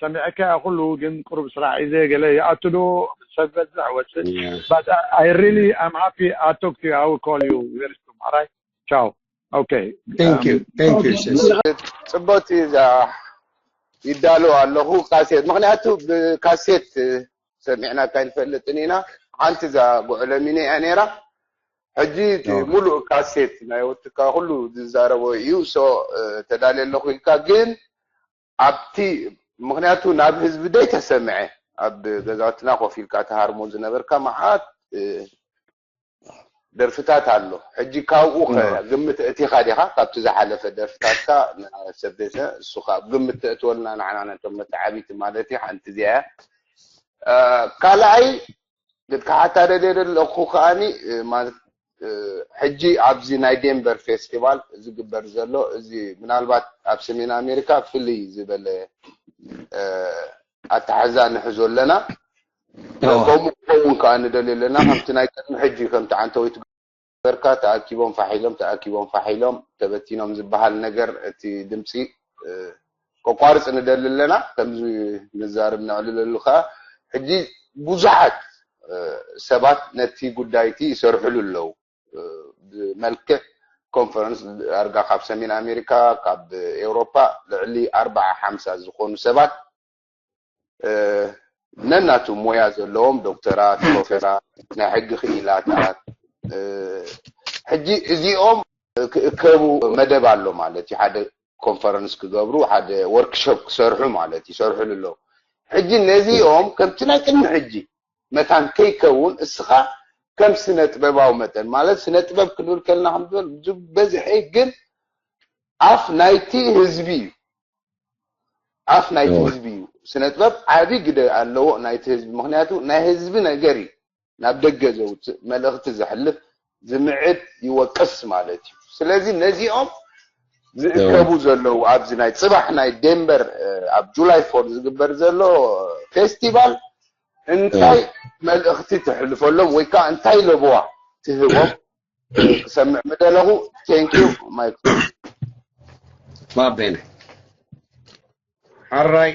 ሰሚዐካ እያ ኩሉ ግን ቁሩብ ስራሕ ሒዘ ገለ ይኣቱ ዶ ሰብ በዝሕ ወፅእ but I really I'm happy I talk to you I will call you very soon. All right. Ciao. Okay. Thank you. Thank you. ጽቡቅ እዛ ይዳሉ ኣለኹ ካሴት ምክንያቱ ብካሴት ሰሚዕናካ ይንፈልጥን ኢና ሓንቲ እዛ ጉዕለሚነ እያ ነይራ ሕጂ እቲ ሙሉእ ካሴት ናይ ወትካ ኩሉ ዝዛረቦ እዩ so ተዳልየ ኣለኹ ኢልካ ግን ኣብቲ ምክንያቱ ናብ ህዝቢ ደይ ተሰምዐ ኣብ ገዛውትና ኮፍ ኢልካ ተሃርሞ ዝነበርካ መዓት ደርፍታት ኣሎ ሕጂ ካብኡ ግምት እቲኻ ዲኻ ካብቲ ዝሓለፈ ደርፍታትካ ሰበሰ እሱ ግምት ተእትወልና ንዓና ነቶም መተዓቢቲ ማለት እዩ ሓንቲ እዚያ ካልኣይ ክትሓታ ደልየ ዘለኹ ከዓኒ ማለት ሕጂ ኣብዚ ናይ ዴንቨር ፌስቲቫል ዝግበር ዘሎ እዚ ምናልባት ኣብ ሰሜን ኣሜሪካ ፍልይ ዝበለ ኣተሓዛ ንሕዞ ኣለና ከምኡ ክኸውን ከዓ ንደልዩ ኣለና ከምቲ ናይ ቅድሚ ሕጂ ከምቲ ዓንተወይ ትገበርካ ተኣኪቦም ፋሒሎም ተኣኪቦም ፋሒሎም ተበቲኖም ዝበሃል ነገር እቲ ድምፂ ከቋርፅ ንደሊ ኣለና ከምዚ ንዛርብ ነዕልለሉ ከዓ ሕጂ ብዙሓት ሰባት ነቲ ጉዳይቲ ይሰርሕሉ ኣለዉ ብመልክዕ ኮንፈረንስ ዳርጋ ካብ ሰሜን ኣሜሪካ ካብ ኤውሮፓ ልዕሊ ኣርባዓ ሓምሳ ዝኾኑ ሰባት ነናቱ ሞያ ዘለዎም ዶክተራት ፕሮፌሰራት ናይ ሕጊ ክኢላታት ሕጂ እዚኦም ክእከቡ መደብ ኣሎ ማለት እዩ ሓደ ኮንፈረንስ ክገብሩ ሓደ ወርክሾፕ ክሰርሑ ማለት ይሰርሕሉ ኣለዉ ሕጂ ነዚኦም ከምቲ ናይ ቅድሚ ሕጂ መታን ከይከውን እስኻ ከም ስነ ጥበባዊ መጠን ማለት ስነ ጥበብ ክንብል ከልና ክንበል ዝበዝሐ ግን ኣፍ ናይቲ ህዝቢ እዩ ኣፍ ናይቲ ህዝቢ እዩ ስነ ጥበብ ዓቢ ግደ ኣለዎ ናይቲ ህዝቢ ምክንያቱ ናይ ህዝቢ ነገር እዩ ናብ ደገ ዘውፅእ መልእኽቲ ዘሕልፍ ዝምዕድ ይወቅስ ማለት እዩ። ስለዚ ነዚኦም ዝእከቡ ዘለዉ ኣብዚ ናይ ጽባሕ ናይ ዴንቨር ኣብ ጁላይ ፎር ዝግበር ዘሎ ፌስቲቫል እንታይ መልእኽቲ ተሕልፈሎም ወይ ከዓ እንታይ ለበዋ ትህቦም ክሰምዕ ምደለኹ። ቴንኪዩ ማይክ። ባቤነ ሓራይ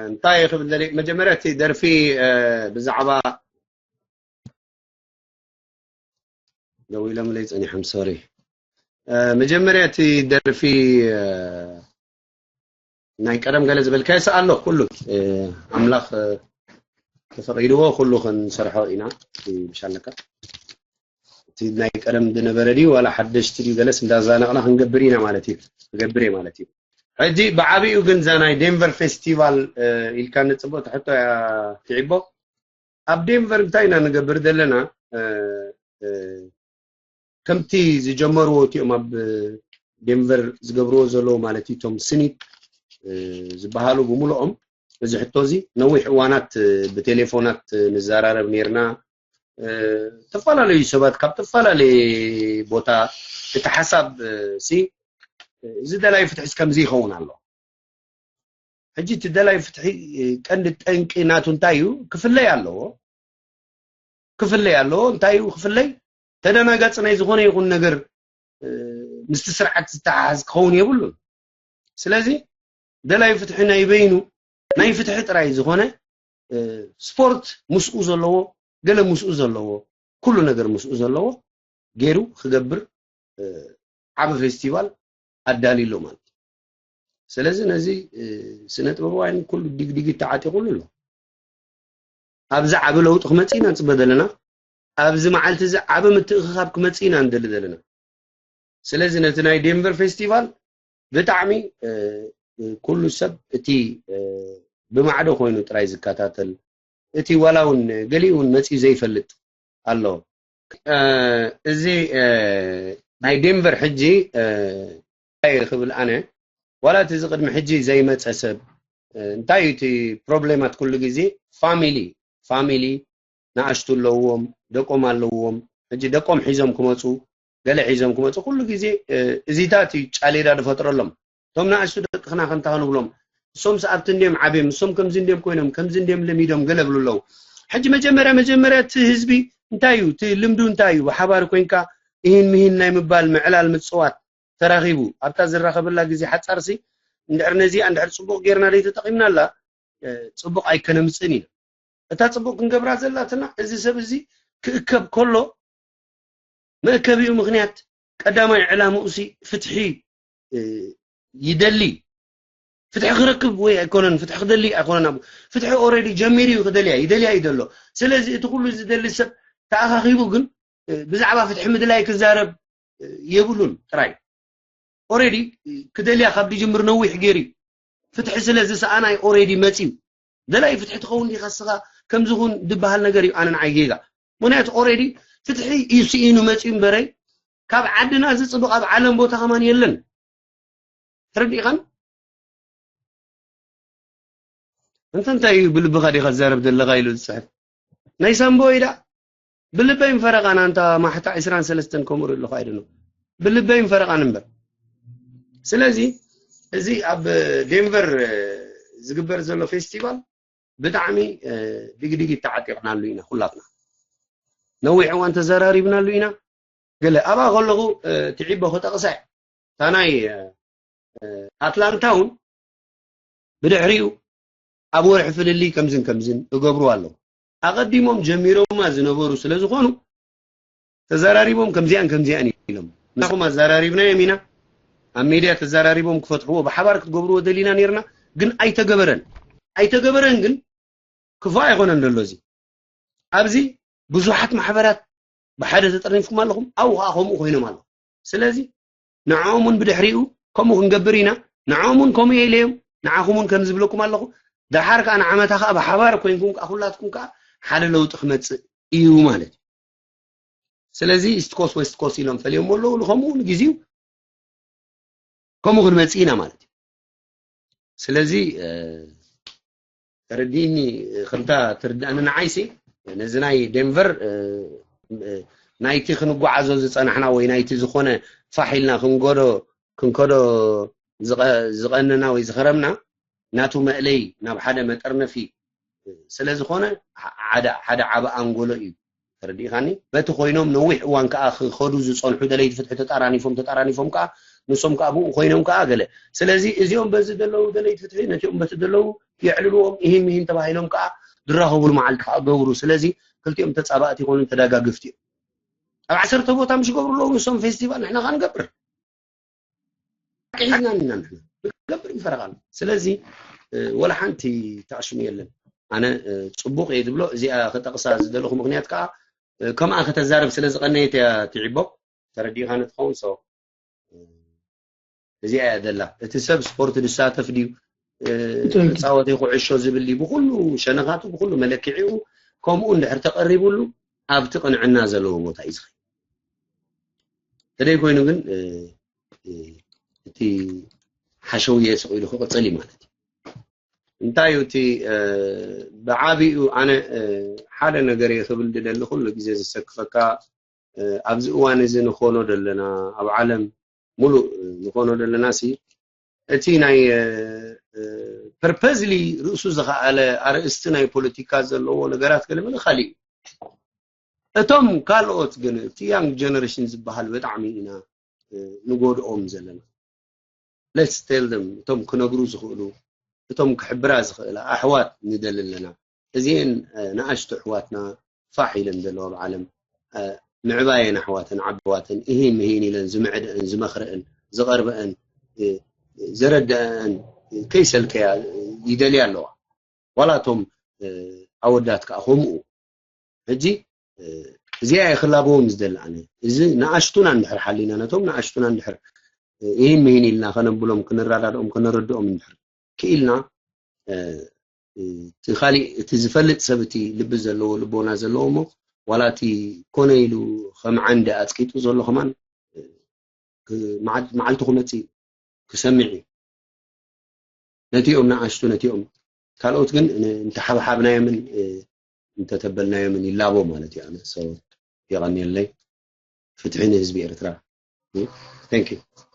እንታይ ክብል ደሊ መጀመርያ እቲ ደርፊ ብዛዕባ ደው ኢሎምለይ ጸኒሖም ሶሪ መጀመርያ እቲ ደርፊ ናይ ቀደም ገለ ዝበልካዮ ሰኣሎ ኩሉ ኣምላኽ ተፈቒድዎ ኩሉ ክንሰርሖ ኢና ብሻለካ እቲ ናይ ቀደም ዝነበረ ድዩ ዋላ ሓደሽቲ ድዩ ገለስ እንዳዛነቕና ክንገብር ኢና ማለት እዩ ክገብር እየ ማለት እዩ ሕጂ ብዓብኡ ግን እዛ ናይ ዴንቨር ፌስቲቫል ኢልካ ንፅቡቅ ትሕቶ እያ ትዒቦ ኣብ ዴንቨር እንታይ ኢና ንገብር ዘለና ከምቲ ዝጀመርዎ እቲኦም ኣብ ዴንቨር ዝገብርዎ ዘለዉ ማለት እዩ እቶም ስኒት ዝበሃሉ ብምልኦም እዚ ሕቶ እዚ ነዊሕ እዋናት ብቴሌፎናት ንዘራረብ ነርና ዝተፈላለዩ ሰባት ካብ ዝተፈላለየ ቦታ እቲ ሓሳብ ሲ እዚ ደላይ ፍትሒ ከምዚ ይኸውን ኣሎ ሕጂ እቲ ደላይ ፍትሒ ቀንዲ ጠንቂ ናቱ እንታይ እዩ ክፍለይ ኣለዎ ክፍለይ ኣለዎ እንታይ እዩ ክፍለይ ተደናጋፂ ናይ ዝኾነ ይኹን ነገር ምስቲ ስርዓት ዝተሓሓዝ ክኸውን የብሉን ስለዚ ደላይ ፍትሒ ናይ በይኑ ናይ ፍትሒ ጥራይ ዝኾነ ስፖርት ምስኡ ዘለዎ ገለ ምስኡ ዘለዎ ኩሉ ነገር ምስኡ ዘለዎ ገይሩ ክገብር ዓቢ ፌስቲቫል ኣዳልዩ ኣሎ ማለት እዩ። ስለዚ ነዚ ስነ ጥበባውያን ኩሉ ዲግዲግ ተዓጢቑሉ ኣሎ። ኣብዚ ዓቢ ለውጢ ክመጽእ ኢና ንጽበ ዘለና። ኣብዚ መዓልቲ እዚ ዓቢ ምትእኽኻብ ክመጽእ ኢና ንደሊ ዘለና። ስለዚ ነቲ ናይ ዴንቨር ፌስቲቫል ብጣዕሚ ኩሉ ሰብ እቲ ብማዕዶ ኮይኑ ጥራይ ዝከታተል እቲ ዋላ እውን ገሊኡ እውን መፂኡ ዘይፈልጥ ኣሎ እዚ ናይ ዴንቨር ሕጂ እንታይ ክብል ኣነ ዋላ እቲ እዚ ቅድሚ ሕጂ ዘይመፀ ሰብ እንታይ እዩ እቲ ፕሮብሌማት ኩሉ ግዜ ፋሚሊ ፋሚሊ ንኣሽቱ ኣለዎም ደቆም ኣለዎም ሕጂ ደቆም ሒዞም ክመፁ ገለ ሒዞም ክመፁ ኩሉ ግዜ እዚታት እዩ ጫሌዳ ዝፈጥረሎም እቶም ንኣሽቱ ደቅና ከምታ ክንብሎም እሶም ሰኣብቲ እንድዮም ዓብዮም እሶም ከምዚ እንድዮም ኮይኖም ከምዚ እንድዮም ለሚዶም ገለ ብሉ ኣለዉ ሕጂ መጀመርያ መጀመርያ እቲ ህዝቢ እንታይ እዩ እቲ ልምዱ እንታይ እዩ ብሓባር ኮይንካ ይህን ምሂን ናይ ምባል ምዕላል ምፅዋት ተራኺቡ ኣብታ ዝራኸበላ ግዜ ሓፃርሲ እንድሕር ነዚኣ እንድሕር ፅቡቕ ጌርና ዘይተጠቒምናላ ፅቡቕ ኣይከነምፅእን ኢና እታ ፅቡቕ ክንገብራ ዘላትና እዚ ሰብ እዚ ክእከብ ከሎ መእከቢኡ ምክንያት ቀዳማይ ዕላምኡሲ ፍትሒ ይደሊ ፍትሒ ክረክብ ወይ ኣይኮነን ፍትሒ ክደሊ ኣይኮነን ኣብ ፍትሒ ኦረዲ ጀሚሩ እዩ ክደልያ ይደልያ እዩ ዘሎ ስለዚ እቲ ኩሉ ዝደሊ ሰብ ተኣኻኺቡ ግን ብዛዕባ ፍትሒ ምድላይ ክዛረብ የብሉን ጥራይ ኦረዲ ክደልያ ካብ ድጅምር ነዊሕ ገይሩ እዩ ፍትሒ ስለ ዝሰኣናይ ኦረዲ መፅዩ ደላይ ፍትሒ ትኸውን ዲኻ ስኻ ከምዚ ኹን ዝበሃል ነገር እዩ ኣነ ንዓይ ጌጋ ምክንያቱ ኦረዲ ፍትሒ እዩ ስኢኑ መፅዩ እምበረይ ካብ ዓድና ዝፅብቕ ኣብ ዓለም ቦታ ከማን የለን ተረዲእኻን እንተ እንታይ እዩ ብልብኻ ዲኻ ትዛረብ ዘለኻ ኢሉ ዝፅሕፍ ናይ ሳምቦ ኢዳ ብልበይን ፈረቓን ኣንታ ማሕታ ዕስራን ሰለስተን ከምኡ ኣለኹ ኣይደኖ ብልበይን ፈረቓን እምበር ስለዚ እዚ ኣብ ዴንቨር ዝግበር ዘሎ ፌስቲቫል ብጣዕሚ ድግድግ ተዓጢቕናሉ ኢና ኩላትና ነዊሕ እዋን ተዘራሪብናሉ ኢና ገለ ኣብኣ ከለኹ ትዒቦ ክጠቕሳ እታ ናይ ኣትላንታ እውን ብድሕሪኡ ኣብ ወርሒ ፍልልይ ከምዝን ከምዝን እገብሩ ኣለዉ ኣቐዲሞም ጀሚሮማ ዝነበሩ ስለ ዝኾኑ ተዘራሪቦም ከምዚኣን ከምዚኣን ኢሎም ንኹም ኣዘራሪብናዮም ኢና ኣብ ሜድያ ተዘራሪቦም ክፈትሕዎ ብሓባር ክትገብርዎ ደሊና ነርና ግን ኣይተገበረን ኣይተገበረን ግን ክፉእ ኣይኮነን ዘሎ እዚ ኣብዚ ብዙሓት ማሕበራት ብሓደ ተጠርኒፍኩም ኣለኹም ኣብኡ ከዓ ከምኡ ኮይኖም ኣለኹ ስለዚ ንዕኦም እውን ብድሕሪኡ ከምኡ ክንገብር ኢና ንዕኦም እውን ከምኡ ኢለዮም ንዓኹም እውን ከም ዝብለኩም ኣለኹ ደሓር ከዓ ንዓመታ ከዓ ብሓባር ኮይንኩም ከዓ ኩላትኩም ከዓ ሓደ ለውጢ ክመፅእ እዩ ማለት እዩ ስለዚ ኢስት ኮስት ዌስት ኮስት ኢሎም ፈልዮም ኣለዉ ንከምኡ ንግዜኡ ከምኡ ክንመፅእ ኢና ማለት እዩ ስለዚ ተረዲእኒ ከምታ ትርዳእኒ ንዓይሲ ነዚ ናይ ዴንቨር ናይቲ ክንጓዓዞ ዝጸናሕና ወይ ናይቲ ዝኾነ ፋሕ ኢልና ክንጎዶ ክንከዶ ዝቐ- ዝቐነና ወይ ዝኸረምና ናቱ መእለይ ናብ ሓደ መጠርነፊ ስለ ዝኾነ ሓደ ሓደ ዓቢ ኣንጎሎ እዩ። ተረዲእካኒ? በቲ ኮይኖም ነዊሕ እዋን ከዓ ክኸዱ ዝጸንሑ ደለይቲ ፍትሒ ተጣራኒፎም ተጣራኒፎም ከዓ ንሶም ከዓ ብኡ ኮይኖም ከዓ ገለ ስለዚ እዚኦም በዚ ዘለዉ ደለይቲ ፍትሒ ነቲኦም በቲ ዘለዉ የዕልልዎም ኢሂን ምሂን ተባሂሎም ከዓ ዝራኸቡሉ መዓልቲ ከዓ ገብሩ። ስለዚ ክልቲኦም ተጻባእቲ ይኾኑ ተዳጋግፍቲ እዮም። ኣብ ዓሰርተ ቦታ ምሽ ገብሩ ኣለዉ ንሶም ፌስቲቫል ንሕና ከዓ ንገብር ቂሒና ኢና ንሕና ንገብር ይፈረቃል። ስለዚ ወላ ሓንቲ ተዕሽሙ የለን። ኣነ ጽቡቕ እየ ዝብሎ እዚኣ ክጠቕሳ ዝደለኹ ምክንያት ከዓ ከምኣ ከተዛርብ ስለ ዝቐነየት እያ ትዒቦ ተረዲእካ ንትኸውን ሰው እዚኣ እያ ዘላ። እቲ ሰብ ስፖርት ዝሳተፍ ድዩ ፃወተ ኩዕሾ ዝብል ድዩ ብኩሉ ሸነኻቱ ብኩሉ መለክዒኡ ከምኡ እንድሕር ተቐሪቡሉ ኣብቲ ቅንዕና ዘለዎ ቦታ እዩ ዝኸ ተደይ ኮይኑ ግን እቲ ሓሸውየ ስቕ ኢሉ ክቕፅል እዩ ማለት እዩ። እንታይ እዩ እቲ ብዓብኡ ኣነ ሓደ ነገር እየ ክብል ድደሊ ኩሉ ግዜ ዝሰክፈካ ኣብዚ እዋን እዚ ንኾኖ ዘለና ኣብ ዓለም ሙሉእ ንኾኖ ዘለና ሲ እቲ ናይ purposely ርእሱ ዝኸኣለ ኣርእስቲ ናይ ፖለቲካ ዘለዎ ነገራት ገለመለ ካሊእ እዩ። እቶም ካልኦት ግን እቲ young generation ዝበሃል ብጣዕሚ ኢና ንጎድኦም ዘለና። Let's tell them እቶም ክነግሩ ዝኽእሉ እቶም ክሕብራ ዝኽእላ ኣሕዋት ንደሊ ኣለና። እዚኤን ንኣሽቱ ኣሕዋትና ፋሕ ኢለን ዘለዋ ኣብ ዓለም ምዕባየን ኣሕዋተን ዓበዋተን እሂን ምሂን ኢለን ዝምዕደአን ዝመኽረአን ዝቐርበአን ዘረደአን ከይሰልከያ ይደልያ ኣለዋ። ዋላ እቶም ኣወዳት ከዓ ከምኡ ሕጂ እዚኣ እየ ክላበዎም ዝደሊ ኣነ እዚ ንኣሽቱና እንድሕር ሓሊና ነቶም ንኣሽቱና እንድሕር ይህን ምሂን ኢልና ከነብሎም ክንረዳድኦም ከነረድኦም እንድሕር ክኢልና እቲ ካሊእ እቲ ዝፈልጥ ሰብ እቲ ልቢ ዘለዎ ልቦና ዘለዎ እሞ ዋላ እቲ ኮነ ኢሉ ከም ዓንዲ ኣፅቂጡ ዘሎ ከማን መዓልቲ ክመፅእ ክሰምዕ እዩ። ነቲኦም ንኣሽቱ ነቲኦም ካልኦት ግን እንተሓብሓብናዮምን እንተተበልናዮምን ይላቦ ማለት እዩ። ኣነ ሰው የቐንየለይ። ፍትሒ ንህዝቢ ኤርትራ። Thank you።